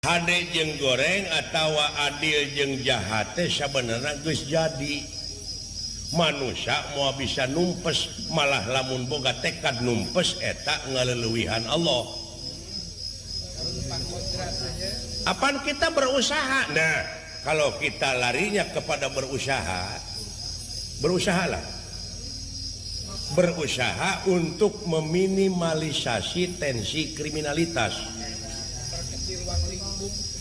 Hade jeung goreng atawa adil jeung jahat teh sabenerna geus jadi. Manusia moal bisa numpes, malah lamun boga tekad numpes eta ngaleuwihan Allah. Apan kita berusaha? Nah, kalau kita larinya kepada berusaha, berusahalah. Berusaha untuk meminimalisasi tensi kriminalitas,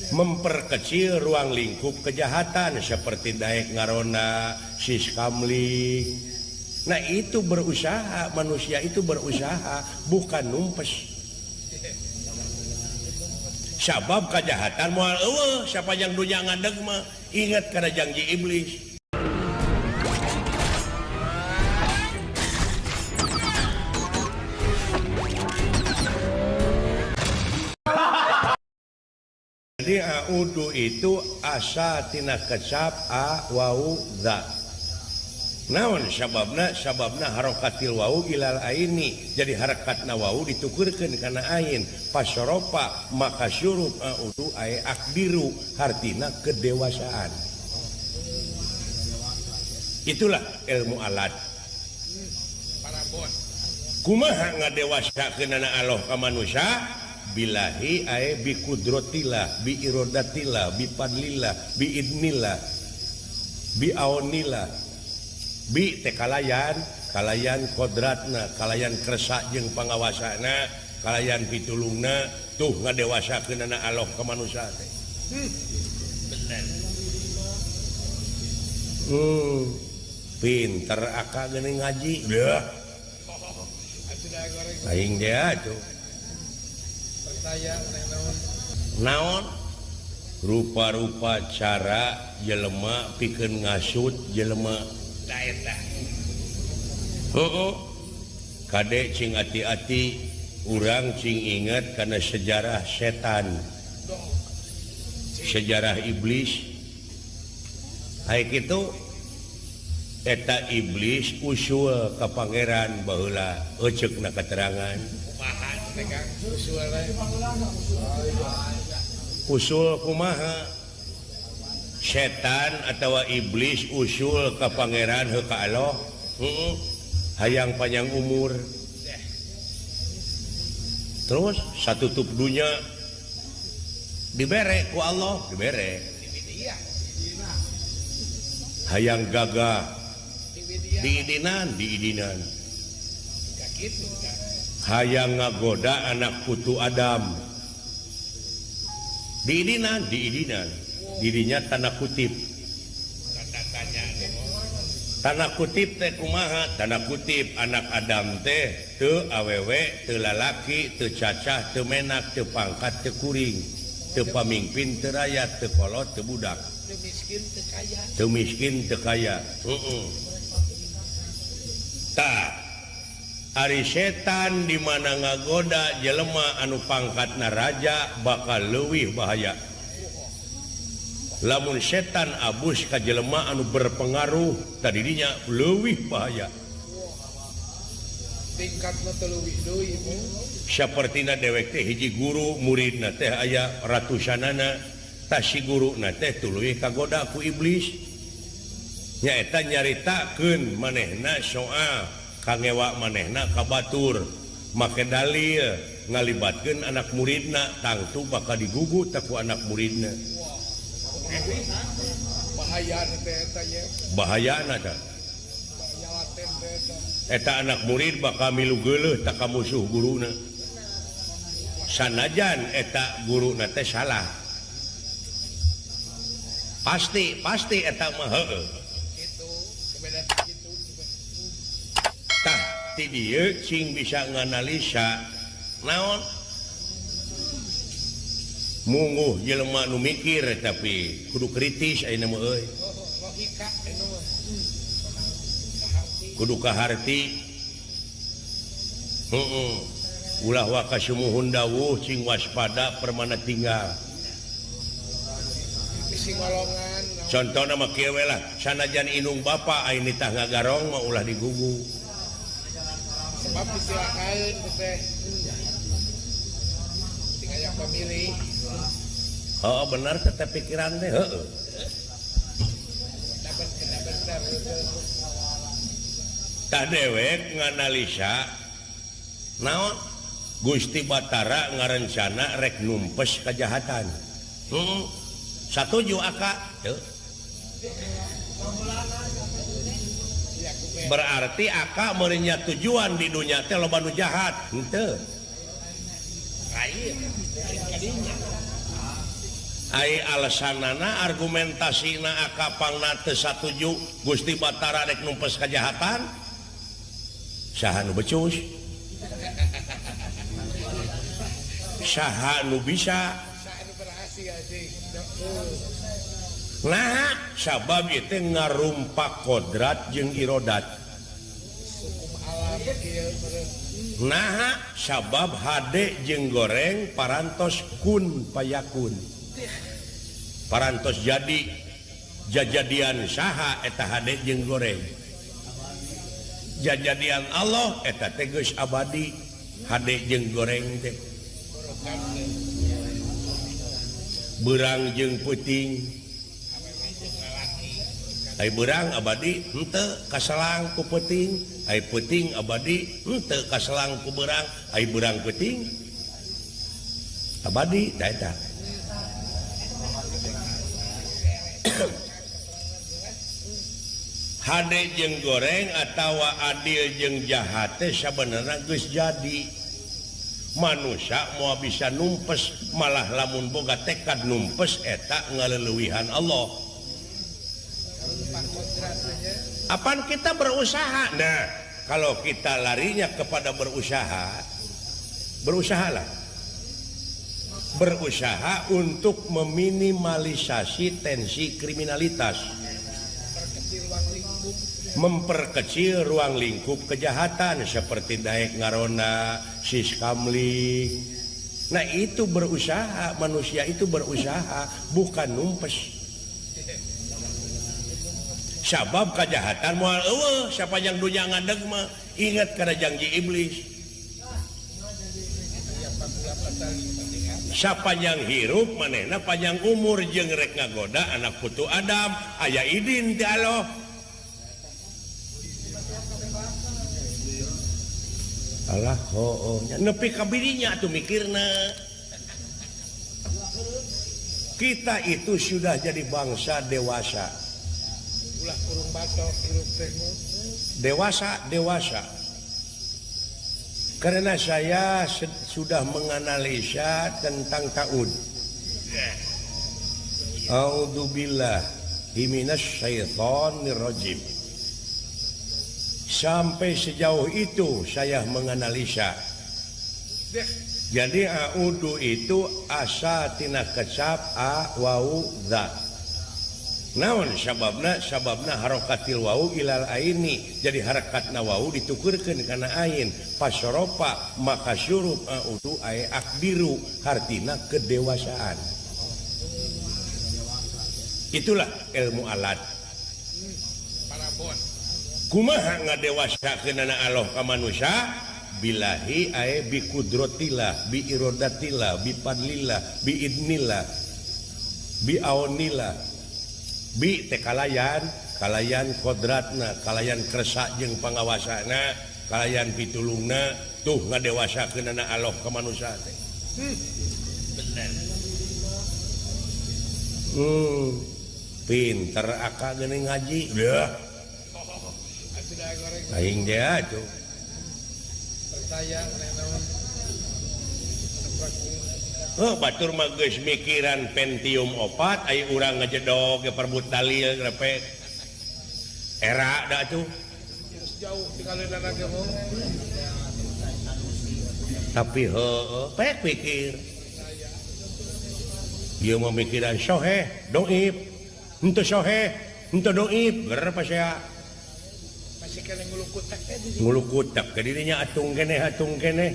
memperkecil ruang lingkup kejahatan seperti daek ngaronda, siskamling. Nah, itu berusaha, manusia itu berusaha, bukan numpes. Sabab kejahatan moal eueuh sapanjang dunya ngadeg mah. Ingat kana janji iblis. Jadi audu itu asa tina kecap a wau dza. Naon sababna? Sababna harokatil wau ilal aini. Jadi harakatna wau ditukurkeun kana ain. Pasoropa maka syurup audu ae akdiru, hartina kedewasaan. Itulah ilmu alat. Kumaha ngadewasakeunana Allah ka manusia? Billahi ae bi kudrotillah, bi irodatillah, bi fadlillah, bi idnillah, bi aunillah. Bi teh kalayan, kalayan kodratna, kalayan kersa jeung pangawasana, kalayan pitulungna, tuh ngadewasakeunana Allah ka manusia teh. Bener. Pinter akak geuning ngaji. Deuh. Aing dia tuh. Naon rupa-rupa cara jelema pikeun ngasut jelema eta. Heueuh. Kade cing ati-ati, urang cing ingat kana sejarah setan, sejarah iblis. Hae kitu eta iblis usul ka pangeran baheula euceukna keterangan. Usul kumaha setan atawa iblis usul ka pangeran heuh ka Allah, heeh, hayang panjang umur terus satutup dunya dibere ku Allah, dibere. Hayang gagah diidinan, diidinan. Hayang ngagoda anak putu Adam diidinan, diidinan. Dirinya tanda kutip. Tanda kutip teh kumaha? Tanda kutip anak Adam teh teu awewe, teu lalaki, teu cacah, teu menak, teu pangkat, teu kuring, teu pamingpin, teu rakyat, teu kolot, teu budak, teu miskin, teu kaya, teu miskin, teu kaya. Heeh. Tah, ari setan di mana ngagoda jelema anu pangkatna raja bakal leuwih bahaya. Lamun setan abus ka jelema anu berpengaruh tadinya leuwih bahaya. Tingkatna teh leuwih deui. Sapertina dewek teh hiji guru, muridna teh aya ratusanana, tah si guruna teh tuluy kagoda ku iblis. Nyaeta nyaritakeun manehna soal kangewa manehna ka batur, make dalil ngalibatkeun anak muridna, tangtu bakal digugu teh ku anak muridna. Bahayana teh eta nya. Bahayana teh. Eta anak murid bakal milu geuleuh tak ka musuh guruna. Sanajan eta guruna teh salah. Pasti, pasti eta mah heueuh. Tah ti dieu cing bisa nganalisa naon? Mungguh jelema nu mikir tapi kudu kritis ayeuna mah euy. Kudu kaharti. Heeh. Ulah waka sumuhun dawuh cing waspada permana tinggal. Contohna mah kieu we lah, sanajan indung bapa aya nitah ngagarong mah ulah digugu. Sebab disilakaeun teh. Sing aya pamilih. Oh benar tetep pikiran teh heeh. Tah dewek nganalisa naon Gusti Batara ngarencana rek numpes kejahatan. Satuju aka teu. Berarti aka meureunnya tujuan di dunya teh loba nu jahat henteu. Ai alasanana argumentasina aka pangna teu satuju Gusti Batara rek numpes kejahatan. Saha nu becus? Saha nu bisa? Nah, sabab ieu teh ngarumpak kodrat jeung irodat. Nah, sabab hade jeung goreng parantos kun payakun. Parantos jadi jajadian saha eta hade jeung goreng. Jajadian Allah eta teh geus abadi hade jeung goreng teh. Beurang jeung peuting. Ai beurang abadi henteu kaselang ku peuting, ai peuting abadi henteu kaselang ku beurang, ai beurang peuting abadi tah eta. Hade jeung goreng atawa adil jeung jahat teh sabenerna geus jadi. Manusia moal bisa numpes, malah lamun boga tekad numpes eta ngaleuwihan Allah. Apan kita berusaha? Nah, kalau kita larinya kepada berusaha, berusahalah. Berusaha untuk meminimalisasi tensi kriminalitas. Memperkecil ruang lingkup kejahatan seperti daek ngarona, siskamling. Nah, itu berusaha, manusia itu berusaha, bukan numpes. Sabab kejahatan moal eueuh sapanjang dunya ngadeg mah. Ingat kana janji iblis. Sapanjang hirup manehna panjang umur jeung rek ngagoda anak putu Adam, aya idin ti Allah. Alah hooh nya nepi ka birinya atuh mikirna. Kita itu sudah jadi bangsa dewasa. Ulah kurung batok hirup teh. Dewasa, dewasa. Karena saya sudah menganalisa tentang ta'ud. A'udzubillahi minasyaitonirrajim. Sampai sejauh itu saya menganalisa. Jadi a'udzu itu asa tina kecap a wau dza. Naon sababna? Sababna harokatil wau ilal aini. Jadi harakatna wau ditukurkeun kana ain. Pasoropa maka syurup a'udzu ay akbiru, hartina kedewasaan. Itulah ilmu alat. Kumaha ngadewasakeunana Allah ka manusia? Billahi ay bi qudratillah, bi iradatillah, bi fadlillah, bi idnillah, bi aunillah. Bi teh kalayan, kalayan kodratna, kalayan kersa jeung pangawasana, kalayan pitulungna, tuh ngadewasakeunana Allah ka manusia teh. Bener. Pinter aka geuning ngaji. Yeuh. Aing dia tuh. Percaya naon. Oh, batur mah geus mikiran Pentium 4 aya urang ngejedog ge perbut dalil grepe. Era da tuh. Jauh tinggalin ge mah. Tapi heueuh pek pikir. Ieu mah mikiran soheh, doib. Henteu soheh, henteu doib, ger pasea. Masih keneh ngulukutak teh di ngulukutak ke dirinya atung keneh atung keneh.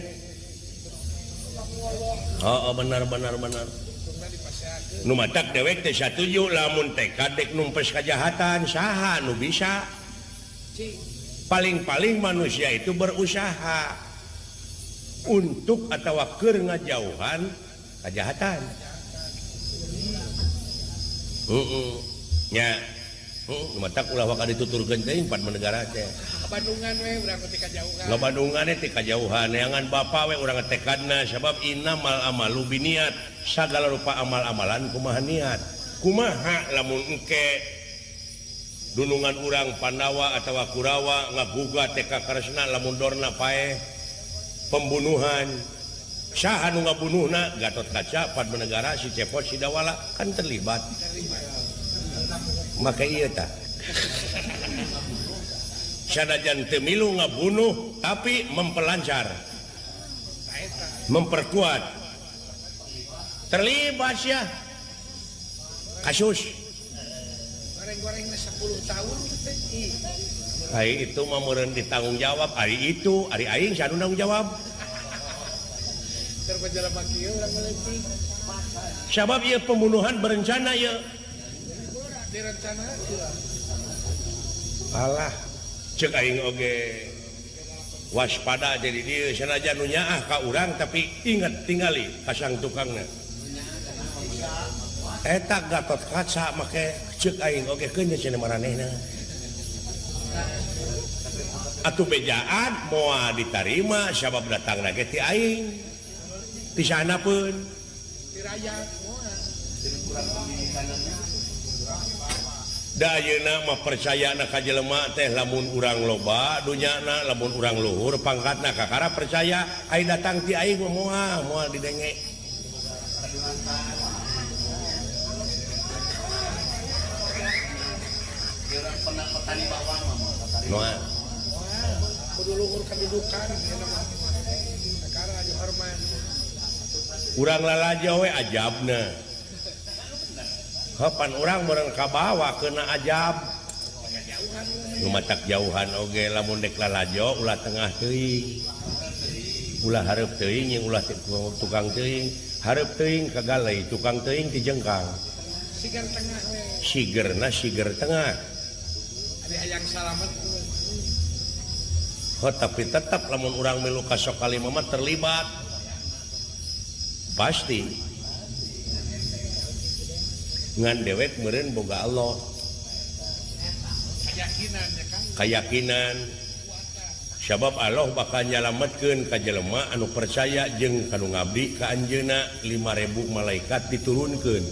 Oh, benar benar benar. Nu matak dewek teh satuju lamun tekad dek numpes kejahatan saha nu bisa. Paling-paling manusia itu berusaha untuk atawa keur ngajauhan kejahatan. Heeh. Nya. Heeh, matak ulah waka dituturkeun teuing pan negara teh. Bandungan we urang teh kajauhan. Lo Bandungan teh kajauhan neangan bapa we urang tekadna sabab innamal amalu biniat. Sagala rupa amal-amalan kumaha niat. Kumaha lamun engke dunungan urang Pandawa atawa Kurawa ngagugat teh ka Kresna lamun dorna paeh pembunuhan. Saha nu ngabunuhna? Gatot Kaca, Padmanegara, si Cepot, si Dawala kan terlibat. Maka ieu tah. Sanajan teu milu ngabunuh tapi mempelancar, memperkuat, terlibat ya kasus. Goreng-gorengna 10 tahun teh. Ari itu mah meureun ditanggung jawab, ari itu, ari aing saha nu nanggung jawab. Sabab ieu pembunuhan berencana ieu. Direncana. Alah, cek aing oge waspada jadi dieu sanajan nu nyaah ka urang tapi inget tingali kasang tukangna. Eta Gatot Kaca make cek aing oge keun cenah maranehna. Atuh bejaan moal ditarima sabab datangna ge ti aing. Ti sana pun ti rakyat moal. Da ayeuna mah percayana ka jelema teh lamun urang loba dunyana lamun urang luhur pangkatna kakara percaya ai datang ti aing mah moal moal didenge. Moal. Kudu luhur kedudukan ayeuna mah. Kakara dihormat. Urang lalajo we ajabna. Kapan urang meureun kabawa kena ajab. Nu matak jauhan oge lamun dek lalajo ulah tengah teuing. Ulah hareup teuing jeung ulah tukang teuing. Hareup teuing kagalei, tukang teuing ti jengkang. Siger tengah we. Sigerna siger tengah. Ari hayang salamet. Oh, tapi tetap lamun urang milu ka Sokalima mah terlibat. Pasti ngan dewek meureun boga Allah. Keyakinan ya kan? Keyakinan. Sabab Allah bakal nyalametkeun ka jelema anu percaya jeung kanu ngabdi ka anjeunna 5000 malaikat diturunkeun.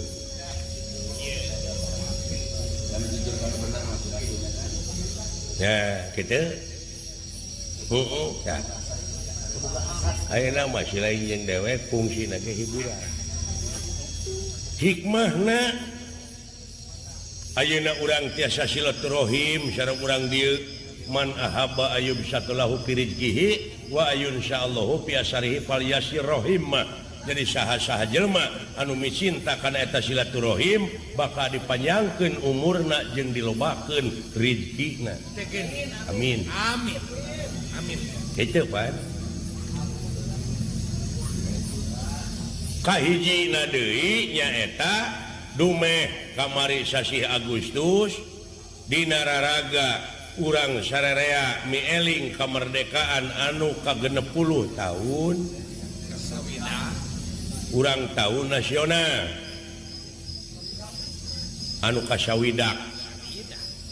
Ya, kitu. Heeh, ya. Ayeuna mah si lain jeung dewek fungsina ge hiburan. Hikmahna ayeuna urang tiasa silaturahim sareng urang dieu man ahabba ayyub satulahu fi rizqihi wa ayun syaallahu fi asarihi falyasir rahim. Jadi saha-saha jelema anu micinta kana eta silaturahim bakal dipanjangkeun umurna jeung dilobakeun rizkina. Amin. Amin. Amin. Kitu Pak. Kahijina deui nyaeta dumeh kamari sasih Agustus dina raraga urang sarerea mieling kemerdekaan anu ka-60 tahun urang tahun nasional anu kasawidak.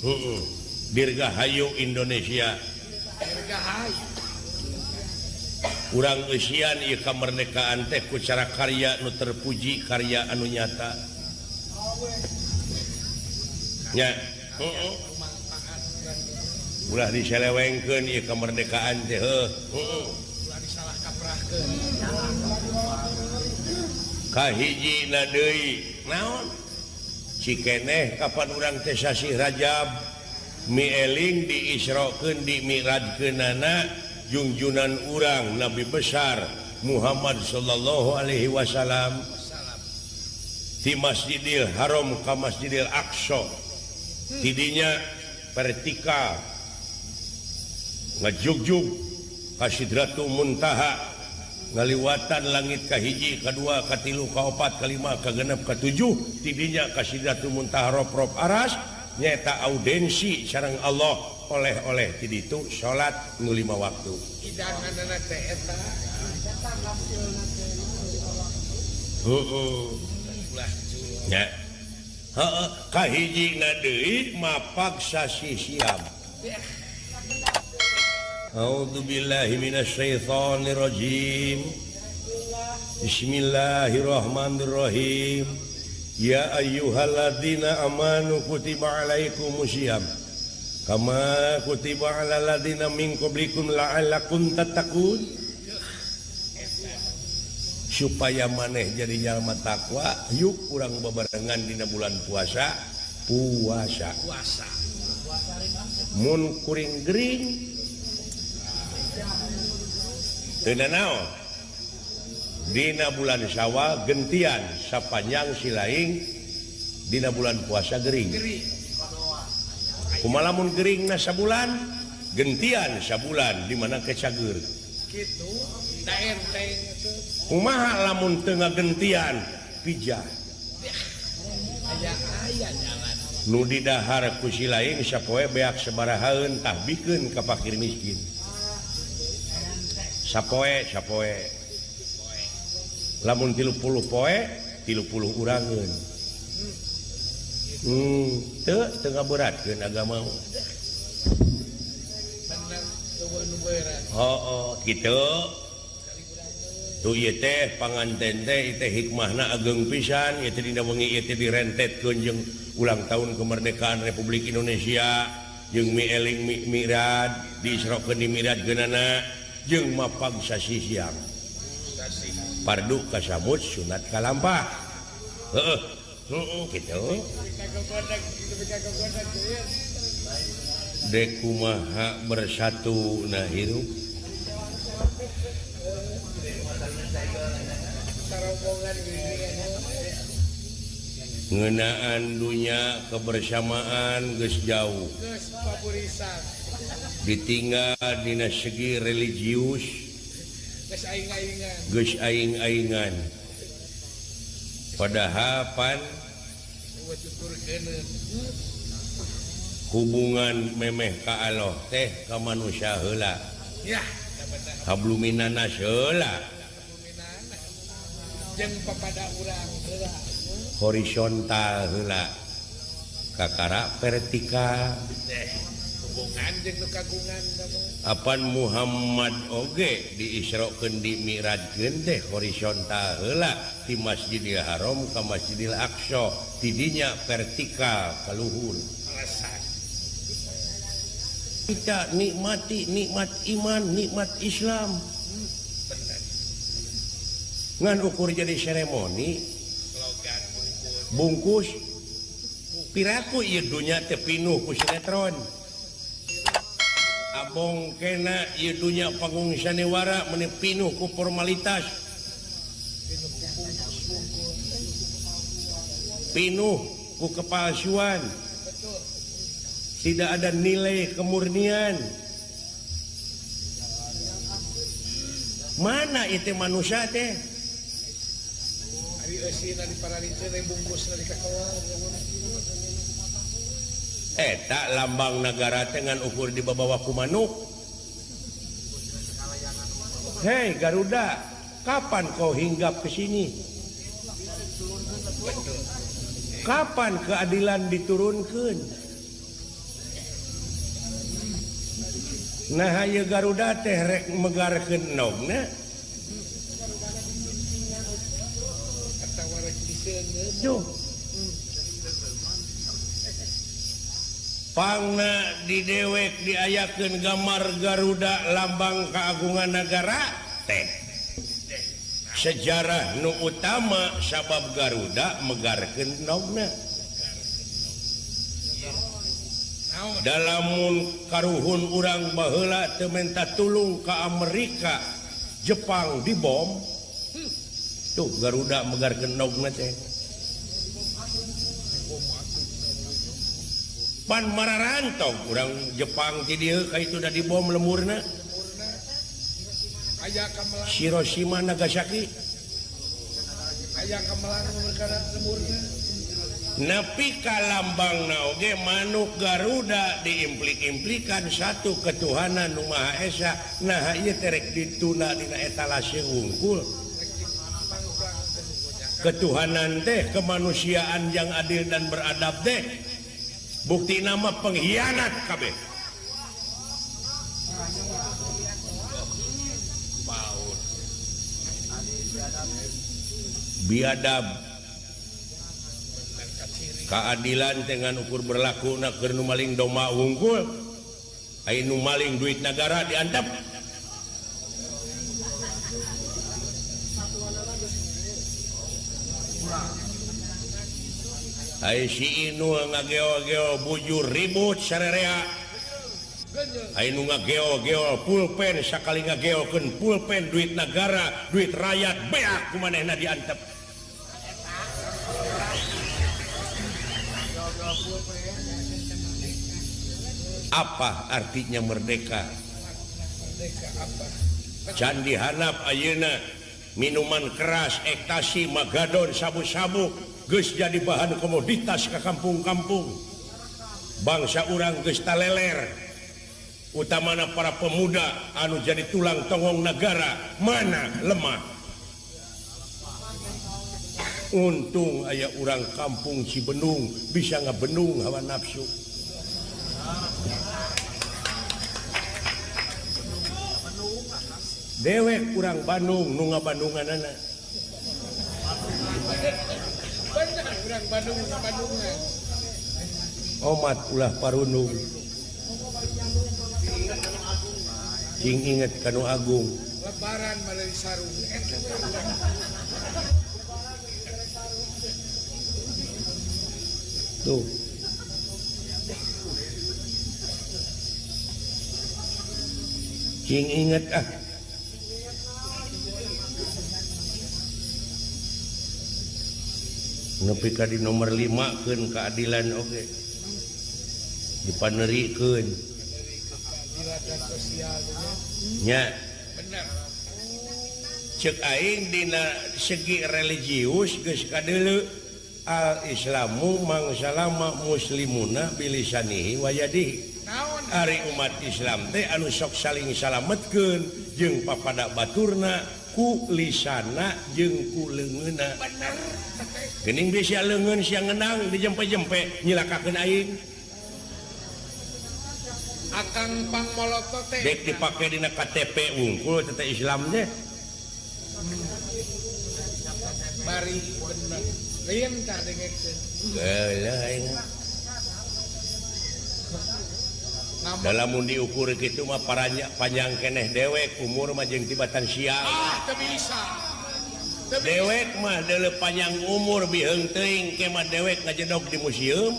Heeh. Dirgahayu Indonesia. Dirgahayu. Urang eusian ieu kamerdekaan teh ku cara karya nu terpuji, karya anu nyata. Nya, heeh. Ulah diselewengkeun ieu kamerdekaan teh heuh. Heeh. Ulah disalah kaprahkeun. Kahijina deui, naon? Cikeneh kapan urang teh sasih Rajab mieling diisrokeun dimi'rajkeunana junjunan urang Nabi besar Muhammad sallallahu alaihi wasallam di Masjidil Haram ka Masjidil Aqsa. Tidinya vertikal ngajugjug ka Sidratul Muntaha ngaliwatan langit ka hiji, ka dua, ka tilu, ka opat, ka lima, ka genep, ka tujuh. Tidinya ka Sidratul Muntaha rop-rop aras nyaeta audensi sareng Allah oleh-oleh ti ditu salat nu 5 waktu. Hidanganna teh eta. Heeh. Nya. Heeh, kahijina deui mapag sasi siam. A'udzubillahi minasyaitonirrajim. Bismillahirrahmanirrahim. Ya ayyuhalladzina amanu kutiba alaikumusiyam kama kutiba alal ladzina min qablikum la'allakum tattaqun. Supaya maneh jadi jalma takwa, yuk urang bebarengan dina bulan puasa, puasa. Puasa. Mun kuring gering teu nanaon. Dina bulan Syawal gentian sapanjang silaing, dina bulan puasa gering. Kumaha lamun geringna sabulan, gentian sabulan di mana ke cager. Kitu, da enteng atuh. Kumaha lamun teu ngagentian pijah. Aya-aya jalan. Nu didahar ku silaing sapoe beak sabarahaeun tah bikeun ka fakir miskin. Sapoe sapoe. Lamun 30 poe, 30 urangeun. Teu teu ngaberatkeun agama. Bener, eueuh nu berat. Heuh, kitu. Tuh ieu teh panganten teh ieu teh hikmahna ageng pisan, ieu teh dina wengi ieu teh direntetkeun jeung ulang tahun kemerdekaan Republik Indonesia, jeung mieling mi'raj, diisrokeun di mi'rajkeunana jeung mapag sasi siang. Pardu kasamut sunat kalampah. Heeh, heeh kitu. Dek kumaha bersatu na hirup. Ngeunaan dunya kebersamaan geus jauh. Ditinggal dina segi religius. Geus aing-aingan. Padahal pan hubungan memeh ka Allah teh ka manusia heula. Habluminanas heula. Jeung papada urang heula. Horizontal heula. Kakara vertikal. Hubungan jeung nu kagungan. Apan Muhammad oge diisrokeun di mi'rajkeun teh horizontal heula ti Masjidil Haram ka Masjidil Aqsa, tidinya vertikal ka luhur. Kita nikmati nikmat iman, nikmat Islam. Ngan ukur jadi seremoni bungkus piraku ieu dunya teh pinuh ku sinetron. Abong kena ieu dunya panggung sanewara meni pinuh ku formalitas. Pinuh ku kepalsuan. Tidak ada nilai kemurnian. Mana itu manusia teh? Ari eusina diparariceun bungkusna dikakawal. Eta lambang negara dengan ukur di bawah ku manuk. Hei Garuda, kapan kau hinggap ke sini? Kapan keadilan diturunkan? Nah, ieu Garuda teh rek megarkeun endogna. Duh. Pangna di dewek diayakeun gambar Garuda lambang keagungan negara teh. Sejarah nu utama sabab Garuda megarkeun endogna. Dalamun karuhun urang baheula teu menta tulung ka Amerika, Jepang dibom. Tuh Garuda megarkeun endogna teh. Pan mararantog urang Jepang ti dieu ka itu da dibom lemurna. Hiroshima Nagasaki. Aya kamelang lemurna. Nepi ka lambangna oge manuk Garuda diimplik-implikan satu ketuhanan nu Maha Esa. Nah ieu teh rek dituna dina etalase wungkul. Ketuhanan teh kemanusiaan yang adil dan beradab teh bukti nama pengkhianat kabeh. Biadab keadilan dengan ukur berlaku na keur nu maling domba wungkul aya nu maling duit negara diantep. Ai si Inul ngageo-geo bujur ribut sarerea. Ai nu ngageo-geo pulpen sakali ngageokeun pulpen duit negara, duit rakyat beak ku manehna diantep. Apa artinya merdeka? Candi hanap ayeuna minuman keras, ekstasi, magadon, sabu-sabu geus jadi bahan komoditas ke kampung-kampung. Bangsa urang geus taleler, utamana para pemuda anu jadi tulang tonggong negara mana lemah. Untung aya urang kampung Cibendung bisa ngabendung hawa nafsu. Dewek urang Bandung nu ngabandunganana. Urang Bandung ngabandungan. Omat ulah parundung. Cing inget kanu agung. Lebaran melalui sarung eta we urang. Tuh. Cing inget ah. Nepi ka di nomor 5 keun keadilan oge. Dipanerikeun. Nya. Bener. Ceuk aing dina segi religius geus kadeuleu al islamu mangsalama muslimuna bilisanihi wa yadihi. Ari umat Islam teh anu sok saling salametkeun jeung papada baturna ku lisana jeung ku leungeunna. Bener. Geuning geus sia leungeun sia ngenang dijempe-jempe nyilakakeun aing. Akang pangmoloto teh dek dipake dina KTP wungkul teh Islam teh. Bari bener. Lain tah dengekeun. Geuleuh aing. Dalam mun diukur kitu mah panjang keneh dewek umur mah jeung tibatan siang. Ah, teu bisa. Dewek mah deuleu panjang umur biheung teuing ke mah dewek ngajedog di museum.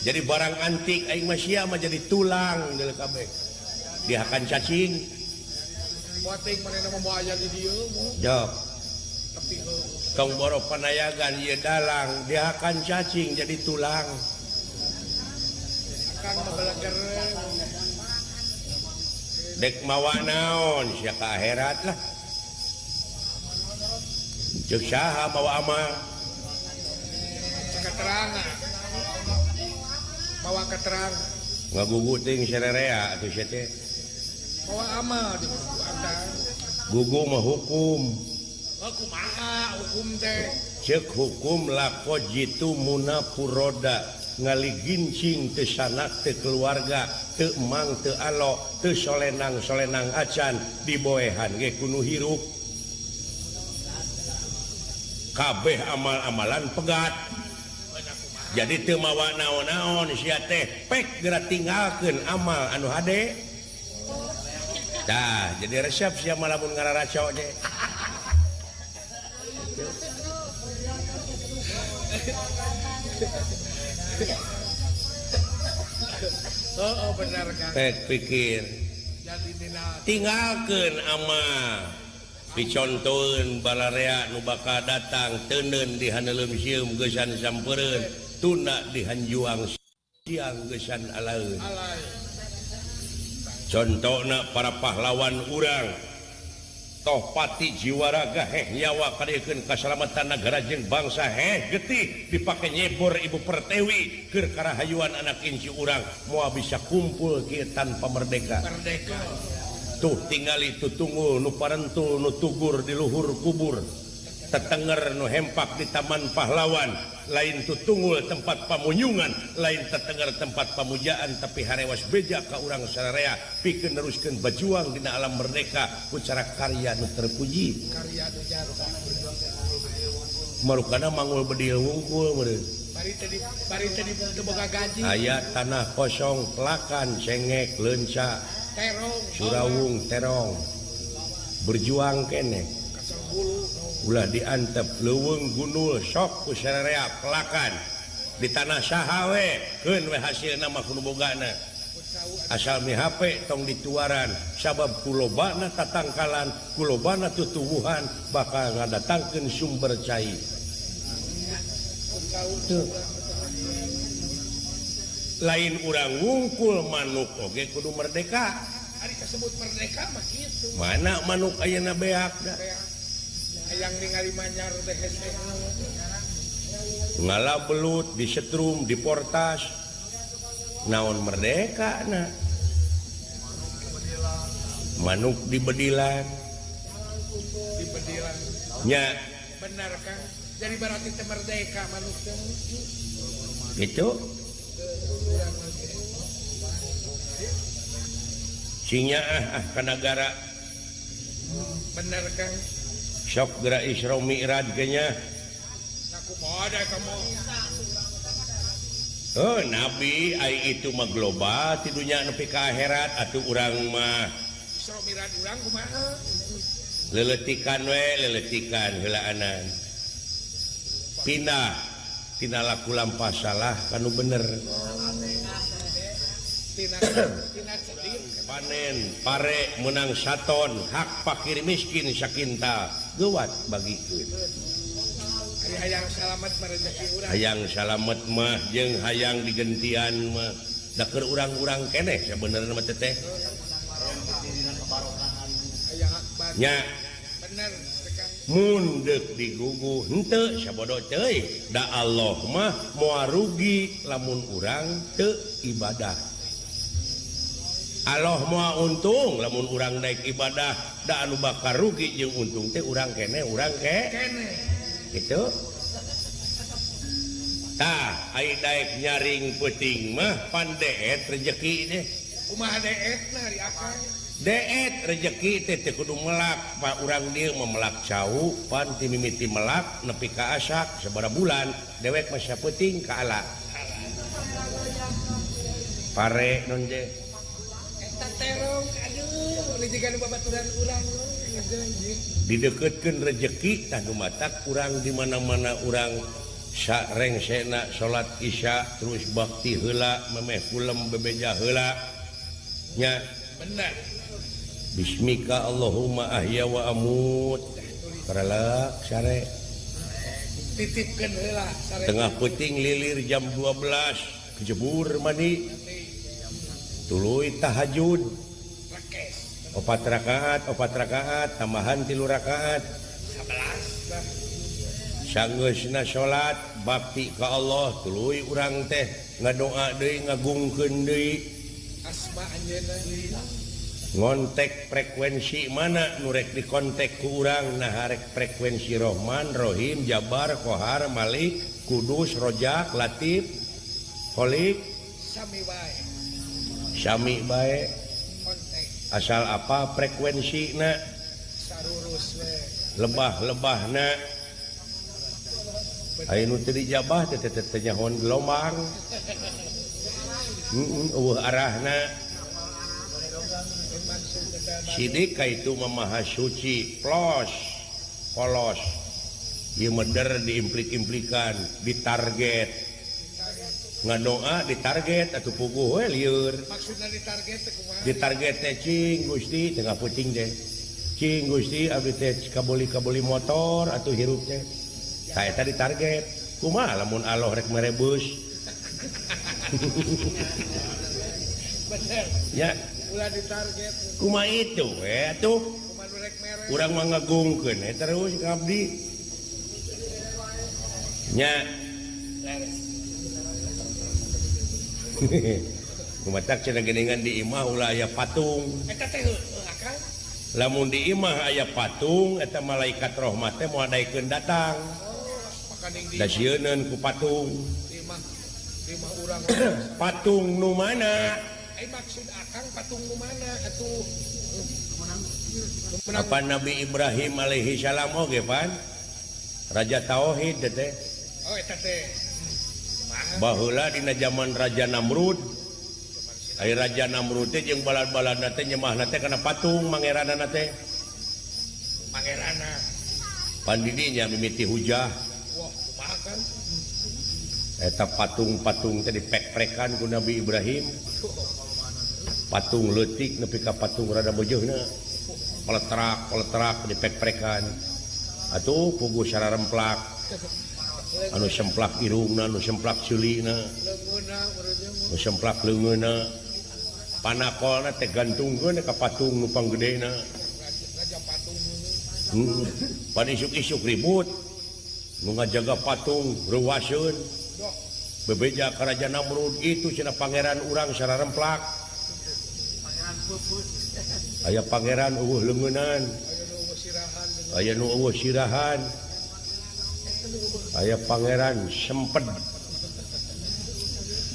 Jadi barang antik aing mah sia mah jadi tulang deuleu kabeh. Dihakan cacing. Moting manehna mah moal aya di dieu mah. Jok. Tapi tong boro panayagan ieu dalang dihakan cacing jadi tulang. Dek mawa naon sia ka akhirat lah. Ceuk saha mawa amal? Keterangan. Mawa keterangan. Ngagugu teuing sarerea atuh sia teh. Mawa amal di akang. Gugu mah hukum. Oh kumaha hukum teh? Ceuk hukum laqad jitu munafuroda. Ngaligincing teu sanak teu keluarga teu emang teu alo teu solenang solenang acan diboehan ge kudu hirup kabeh amal-amalan pegat jadi teu mawa naon-naon sia teh pek geura tinggalkeun amal anu hade tah jadi resep sia mah lamun ngararaco teh. Oh, benar kan. Pek pikir. Tinggalkeun amal. Dicontoeun balarea nu bakal datang teuneun di haneuleum sieum geusan sampeureun, tunda di hanjuang siang geusan alaeun. Contona para pahlawan urang. Toh pati jiwa raga heh nyawa kadiekeun kasalamatan nagara jeung bangsa heh getih dipake nyebor ibu pertewi keur karahayuan anak inci urang moal bisa kumpul kieu tanpa merdeka. Merdeka. Tuh tingali tutunggul nu parentul nu tugur di luhur kubur. Tetenger nu hempak di Taman Pahlawan lain tutungul tempat pamunyungan lain tetenger tempat pamujaan tapi harewas beja ka urang sararea pikeun neruskeun bajuang dina alam merdeka ku cara karya nu terpuji karya nu jasa marukana mangul bedil wungkul meureun bari teh teu boga gaji aya tanah kosong pelakan cengek leunca terong surawung terong berjuang keneh ulah diantep leuweung gunul sok ku sararea pelakan di tanah saha we keun we hasilna mah kudu bogana asal mihape tong dituaran sabab kulobana tatangkalan kulobana tutuwuhan bakal ngadatangkeun sumber cai. Tuh. Lain urang wungkul manuk oge kudu merdeka. Ari kasebut merdeka mah kitu. Mana manuk ayeuna beak da. Hayang ningali manyar teh hese. Ngala belut disetrum diportas. Naon merdeka na. Manuk dibedilan. Dibedilan. Nya. Benar Kang. Jadi berarti teh merdeka manuk teh. Gitu. Sinya ah ka nagara. Bener Kang. Sok geura Isra Mi'raj ge nya. Kumaha da kamu? Oh, Nabi ai itu mah global ti dunya nepi ka akhirat atuh urang mah. Isra Mi'raj urang kumaha? Leletikan we, leletikan heulaanan. Pindah tina laku lampah salah kanu bener. Panen pare menang saton hak fakir miskin sakinta geuwat bagikeun. Hayang salamet mah rezeki urang. Hayang salamet mah jeung hayang digentian mah da keur urang-urang keneh sabenerna mah teteh. Nya bener mun deuk digugu henteu sabodo teuing da Allah mah moal rugi lamun urang teu ibadah. Allah moal untung lamun urang naik ibadah da anu bakal rugi jeung untung teh urang keneh urang ke keneh. Gitu. Tah ai daek nyaring peuting mah pan deet rejeki teh. Kumaha deetna ari akang? Deet rejeki teh teu kudu melak, pa urang dieu mah melak cau pan ti mimiti melak nepi ka asak sabaraha bulan dewek mah sapeuting ka ala. Pare non je. Eta terong aduh jiga nu babaturan urang. Dideketkeun rejeki tah nu matak urang di mana-mana urang sarengsena salat isya terus bakti heula memeh kulem bebeja heula nya bener. Bismika Allahumma ahya wa amut karelek sare titipkeun heula sare tengah peuting lilir jam 12 kejebur mandi tuluy tahajud opat rakaat tambahan 3 rakaat 11 sanggeusna salat bakti ka Allah tuluy urang teh ngadoa deui ngagungkeun deui asma anjeunna ngontek frekuensi mana nu rek dikontek ku urang nah rek frekuensi Rohman Rohim Jabar Kohar Malik Kudus Rojak Latif Kholik sami bae sami bae asal apa frekuensi na lebah-lebah na aya nu teu dijabah teh teh nyahoan gelombang eueuh arahna sidik ka itu mah maha suci plos polos ieu meder diimplik-implikan ditarget ngadoa ditarget atuh puguh we lieur maksudna ditarget teh kumaha ditarget teh cing Gusti tengah peuting teh cing Gusti abdi teh kaboli-kaboli motor atuh hirup teh tah eta ditarget kumaha lamun Allah rek mere beus bener ya ulah ditarget kumaha itu we atuh kumaha nu rek mere urang mah ngagungkeun we terus ka abdi nya kumatak cenah geuningan di imah ulah aya patung eta teh heueuh akang Lamun di imah aya patung eta malaikat rahmat teh moal daekeun datang. Da sieuneun ku patung. Imah urang. Patung nu mana? Maksud akang patung nu mana atuh? Apa Nabi Ibrahim alaihi salam oge pan? Raja Tauhid teh. Oh eta teh. Baheula dina zaman Raja Namrud. Ai Raja Namrud teh jeung balad-baladna teh nyemahna teh kana patung mangeranana teh. Mangerana. Pan didinya mimiti hujah. Wah, kumaha kan? Eta patung-patung teh dipek-prekan ku Nabi Ibrahim. Patung leutik nepi ka patung rada beujeuna. Peletrak-peletrak dipek-prekan. Atuh puguh sararemplak. Anu semplak irungna, anu semplak ceulina, anu semplak leungeunna. Panakolna teh gantungkeun ka patung nu panggedena. Pan isuk-isuk ribut. Nu ngajaga patung reuwaseun. Bebeja ka Raja Namrud itu cenah pangeran urang sararemplak. Aya pangeran eueuh leungeunan. Aya nu eueuh sirahan. Aya pangeran semped.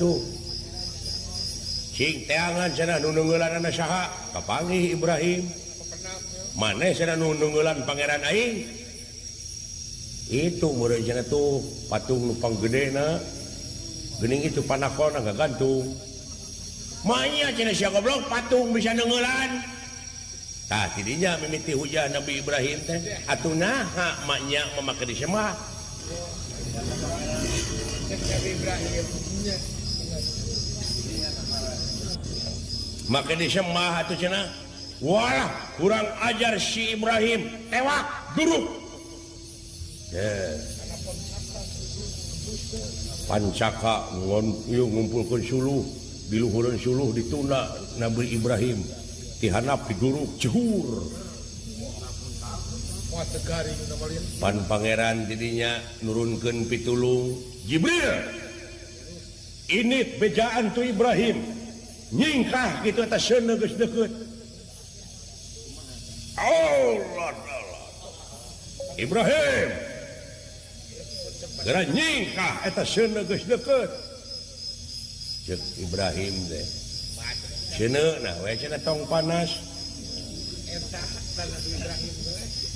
Tuh. Cing teangan cenah nu neungeulanana saha? Kapanggih Ibrahim. Maneh cenah nu neungeulan pangeran aing? Itu meureun cenah tuh patung nu panggedena. Geuning itu panakolna gagantung. Manya cenah sia goblok patung bisa neungeulan. Tah tidinya mimiti hujah Nabi Ibrahim teh. Atuh naha maknya memakai disembah. Nabi Ibrahim make disembah atuh cenah. Walah kurang ajar si Ibrahim, tewak duruk. Pancaka ngumpulkeun suluh, diluhureun suluh ditunda Nabi Ibrahim. Tihanap diduruk jehur. Pan pangeran didinya nurunkeun pitulung Jibril. Ini bejaan tu Ibrahim. Nyingkah kitu eta seuneu geus deukeut. Allah Allah. Ibrahim. Geura nyingkah eta seuneu geus deukeut. Ceuk Ibrahim teh. Seuneu nah we cenah tong panas.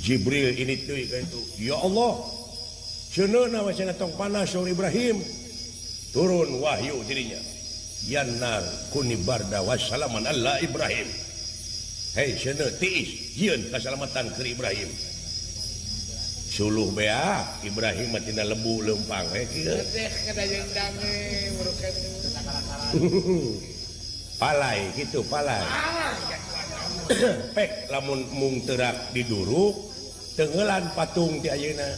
Jibril ini tuh itu. Ya Allah. Seuneu nah we cenah tong panas saur Ibrahim. Turun wahyu dirinya. Yannar kuni barda wassalaman alla Ibrahim. Hei seuneu tiis jieun kasalamatan keur Ibrahim. Suluh bea Ibrahim mah tina lebu leumpang we kieu. Palai gitu palai. Pek lamun mung teurak diduruk tenggelan patung ti ayeuna.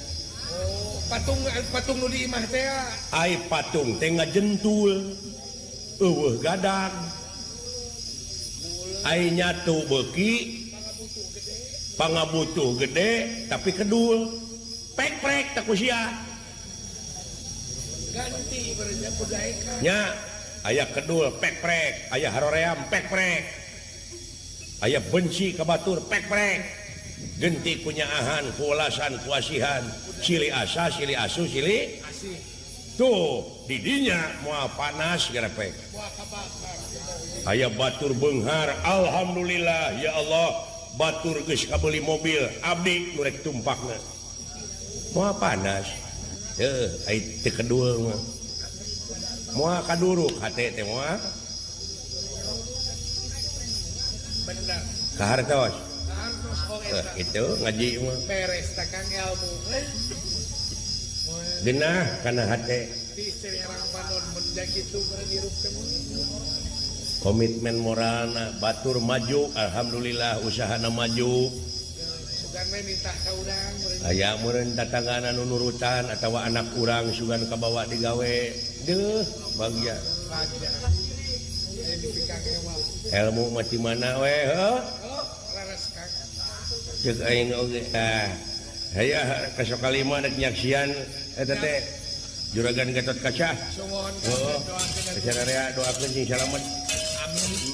Oh, patung nu di imah teh. Ai patung teh ngajentul. Eueuh gadang. Ai nyatu beuki pangabutuh gede tapi kedul. Pek-prek tak ku sia. Ganti berenya ku daekan. Nya aya kedul pek-prek, aya haroream pek-prek. Aya benci ka batur pek-prek. Genti kunyaahan, kuwelasan, kuasihan, silih asa, silih asu, silih asih. Tuh didinya moal panas garepek. Aya batur beunghar, alhamdulillah ya Allah, batur geus kabeuli mobil, abdi nu rek tumpakna. Moal panas. Heuh, ai teu kedul mah. Moal kaduruk hate teh moal. Bener. Kahartos. Kahartos oh eta. Itu ngaji mah. Beres tah Kang ilmu. Genah kana hate. Komitmen moralna batur maju, alhamdulillah usahana maju. Aya meureun tatangana nu nurutan atawa anak urang sugan kabawa digawe. Deuh, bagja. Ilmu mah ti mana we heuh? Ceuk aing oge ah. Aya kasok kalima rek nyaksian eta teh Juragan Gatot Kaca. Oh, doakeun sing salamet. Amin.